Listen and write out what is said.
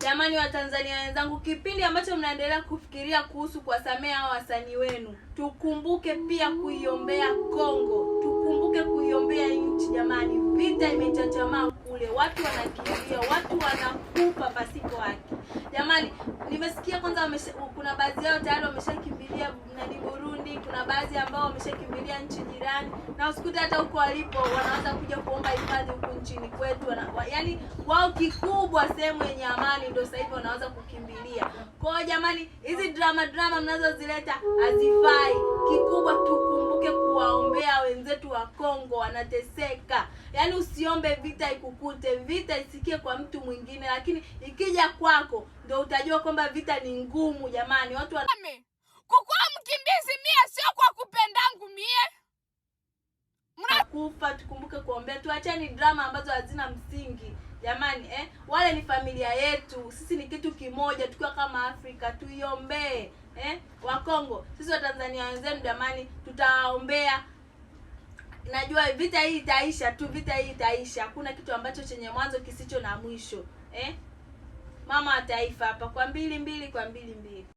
Jamani wa Tanzania wenzangu, kipindi ambacho mnaendelea kufikiria kuhusu kuwasamea hao wasanii wenu, tukumbuke pia kuiombea Kongo, tukumbuke kuiombea nchi jamani. Vita imechachamaa kule, watu wanakimbia, watu wanakufa pasipo haki. Jamani, nimesikia kwanza kuna baadhi yao tayari wameshakimbilia nani Burundi, kuna baadhi ambao wameshakimbilia nchi jirani, na usikute hata huko walipo wanaweza kuja kuomba hifadhi huku nchini kwetu. Yaani wao kikubwa sehemu yenye amani ndio sasa hivi wanaweza kukimbilia. Kwa hiyo jamani, hizi drama drama mnazozileta hazifai. Kikubwa tukumbuke kuwaombea wenzetu wa Kongo wanateseka. Yaani usiombe vita ikukute, vita isikie kwa mtu mwingine, lakini ikija kwako ndio utajua kwamba vita ni ngumu jamani. Watu wana Kukuwa mkimbizi mie sio kwa kupendangu mie. Kufa, tukumbuke kuombea, tuacheni drama ambazo hazina msingi jamani, eh? Wale ni familia yetu, sisi ni kitu kimoja, tukiwa kama Afrika tuiombee, eh? Wakongo, sisi Watanzania wenzenu jamani, tutawaombea. Najua vita hii itaisha tu, vita hii itaisha. Hakuna kitu ambacho chenye mwanzo kisicho na mwisho, eh? Mama wa taifa hapa kwa 2 2 kwa 2 2.